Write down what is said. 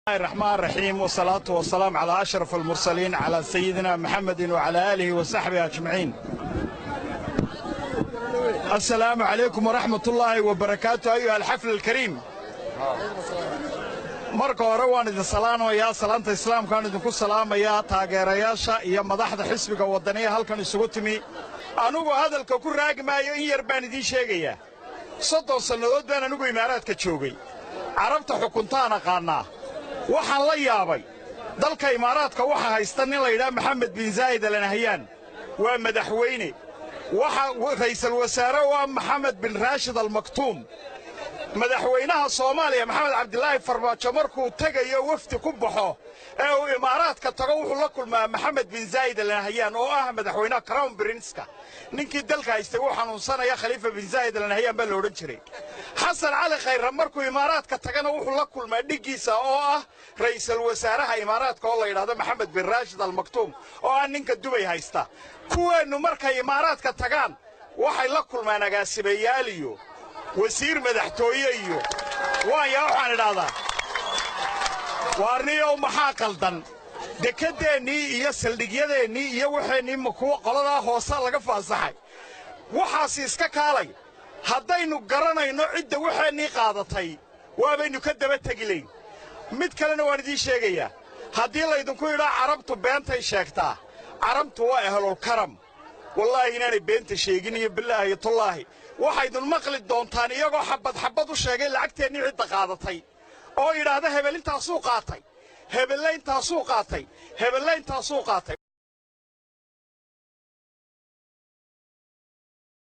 الرحمن الرحيم، والصلاة والسلام على أشرف المرسلين، على سيدنا محمد وعلى آله وصحبه أجمعين. السلام عليكم ورحمة الله وبركاته أيها الحفل الكريم. Marka hore waan idin salaamayaa, salaanta islaamkaan idinku salaamayaa, taageerayaasha iyo madaxda xisbiga Waddaniya halkan isugu timi. Anugu hadalka ku raagi maayo, in yar baan idiin sheegayaa. 30 sannadood baan anigu Imaaraadka joogay, Carabta xukuntaan aqaannaa. Waxaan la yaabay, dalka Imaaraadka waxa haysta nin la yidhaha Maxamed bin Zaa'id Al Nahyaan, waa madaxweyne. Waxa ra'iisul wasaare u ah Maxamed bin Raashid Al Maktuum. Madaxweynaha Soomaaliya Maxamed Cabdilaahi Farmaajo markuu tegayo wafdi ku baxo ee uu Imaaraadka tago, wuxuu la kulmaa Maxamed bin Zaa'id Al Nahyan oo ah madaxweynaha, crown prince-ka. Ninkii dalka haystay wuu xanuunsanaya, Khaliifa bin Zaa'id Al Nahyan baa la odhan jiray. Xasan Cali Khayre markuu Imaaraadka tagana, wuxuu la kulmaa dhiggiisa oo ah ra'iisul wasaaraha Imaaraadka oo la yidhaahdo Maxamed bin Raashid Al Maktuum, oo ah ninka Dubay haysta. Kuweennu markay Imaaraadka tagaan, waxay la kulmaan agaasimayaal iyo wasiir madaxtooye iyo waaya. Waxaan idhaahdaa, waarniyow, maxaa qaldan? Dekeddeennii iyo saldhigyadeennii iyo waxeennii ma kuwa qoladaa hoosa laga faasaxay? Waxaasi iska kaalay. Haddaynu garanayno cidda waxeennii qaadatay, waabaynu ka daba tegilayn. Mid kalena waan idiin sheegayaa. Haddii laydinku yidhaa Carabtu beentay sheegtaa, Carabtu waa ahlulkaram, wallaahi inaanay beenta sheegin iyo bilaahi iyo tullaahi. Waxaydun maqli doontaan iyagoo xabbad xabbad u sheegay lacagteennii cidda qaadatay, oo yidhaahda hebel intaasuu qaatay, hebelle intaasuu qaatay, hebelle intaasuu qaatay.